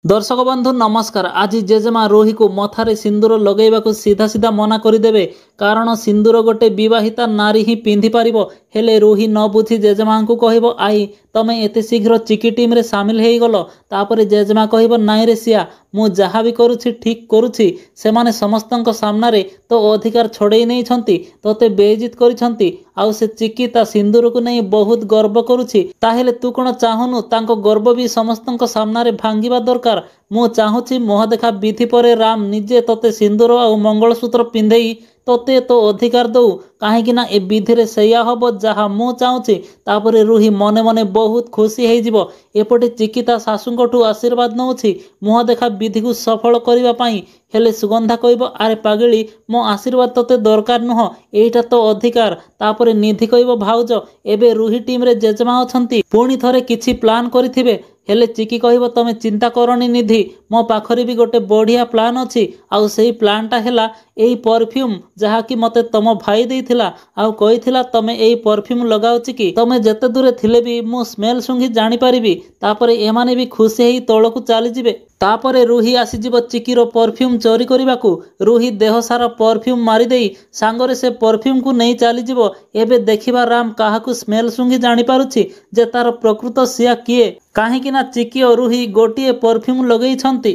ଦର୍ଶକ ବନ୍ଧୁ ନମସ୍କାର। ଆଜି ଜେଜେମା ରୁହିକୁ ମଥାରେ ସିନ୍ଦୁର ଲଗାଇବାକୁ ସିଧା ସିଧା ମନା କରିଦେବେ, କାରଣ ସିନ୍ଦୁର ଗୋଟେ ବିବାହିତା ନାରୀ ହିଁ ପିନ୍ଧିପାରିବ। ହେଲେ ରୁହି ନ ବୁଝି ଜେଜେମାଙ୍କୁ କହିବ, I ତମେ ଏତେ ଶୀଘ୍ର ଚିକି ଟିମ୍ରେ ସାମିଲ ହେଇଗଲ? ତାପରେ ଜେଜେମା କହିବ, ନାଇଁରେ ସିଆ, ମୁଁ ଯାହା ବି କରୁଛି ଠିକ୍ କରୁଛି। ସେମାନେ ସମସ୍ତଙ୍କ ସାମ୍ନାରେ ତୋ ଅଧିକାର ଛଡ଼େଇ ନେଇଛନ୍ତି, ତୋତେ ବେଇଜିତ କରିଛନ୍ତି, ଆଉ ସେ ଚିକି ତା ସିନ୍ଦୁରକୁ ନେଇ ବହୁତ ଗର୍ବ କରୁଛି। ତାହେଲେ ତୁ କ'ଣ ଚାହୁଁନୁ ତାଙ୍କ ଗର୍ବ ବି ସମସ୍ତଙ୍କ ସାମ୍ନାରେ ଭାଙ୍ଗିବା ଦରକାର? ମୁଁ ଚାହୁଁଛି ମୁହଁ ଦେଖା ବିଧି ପରେ ରାମ ନିଜେ ତୋତେ ସିନ୍ଦୁର ଆଉ ମଙ୍ଗଳସୂତ୍ର ପିନ୍ଧେଇ ତୋତେ ତୋ ଅଧିକାର ଦଉ, କାହିଁକି ନା ଏ ବିଧିରେ ସେଇଆ ହବ ଯାହା ମୁଁ ଚାହୁଁଛି। ତାପରେ ରୁହି ମନେ ମନେ ବହୁତ ଖୁସି ହେଇଯିବ। ଏପଟେ ଚିକି ତା ଶାଶୁଙ୍କଠୁ ଆଶୀର୍ବାଦ ନେଉଛି ମୁହଁ ଦେଖା ବିଧିକୁ ସଫଳ କରିବା ପାଇଁ। ହେଲେ ସୁଗନ୍ଧା କହିବ, ଆରେ ପାଗିଳି, ମୋ ଆଶୀର୍ବାଦ ତୋତେ ଦରକାର ନୁହଁ, ଏଇଟା ତୋ ଅଧିକାର। ତାପରେ ନିଧି କହିବ, ଭାଉଜ, ଏବେ ରୁହି ଟିମ୍ରେ ଜେଜେମା ଅଛନ୍ତି, ପୁଣି ଥରେ କିଛି ପ୍ଲାନ୍ କରିଥିବେ। ହେଲେ ଚିକି କହିବ, ତମେ ଚିନ୍ତା କରନି ନିଧି, ମୋ ପାଖରେ ବି ଗୋଟେ ବଢ଼ିଆ ପ୍ଲାନ୍ ଅଛି, ଆଉ ସେଇ ପ୍ଲାନ୍ଟା ହେଲା ଏଇ ପରଫ୍ୟୁମ୍, ଯାହାକି ମୋତେ ତମ ଭାଇ ଦେଇଥିଲା ଆଉ କହିଥିଲା ତମେ ଏଇ ପରଫ୍ୟୁମ୍ ଲଗାଅ ଚିକି, ତମେ ଯେତେ ଦୂରେ ଥିଲେ ବି ମୁଁ ସ୍ମେଲ୍ ଶୁଙ୍ଘି ଜାଣିପାରିବି। ତାପରେ ଏମାନେ ବି ଖୁସି ହେଇ ତଳକୁ ଚାଲିଯିବେ। ତାପରେ ରୁହି ଆସିଯିବ ଚିକିର ପରଫ୍ୟୁମ୍ ଚୋରି କରିବାକୁ। ରୁହି ଦେହ ସାରା ପରଫ୍ୟୁମ୍ ମାରିଦେଇ ସାଙ୍ଗରେ ସେ ପରଫ୍ୟୁମ୍କୁ ନେଇ ଚାଲିଯିବ। ଏବେ ଦେଖିବା ରାମ କାହାକୁ ସ୍ମେଲ୍ ଶୁଙ୍ଘି ଜାଣିପାରୁଛି ଯେ ତାର ପ୍ରକୃତ ସିଆ କିଏ, କାହିଁକି ନା ଚିକି ଓ ରୁହି ଗୋଟିଏ ପରଫ୍ୟୁମ୍ ଲଗେଇଛନ୍ତି।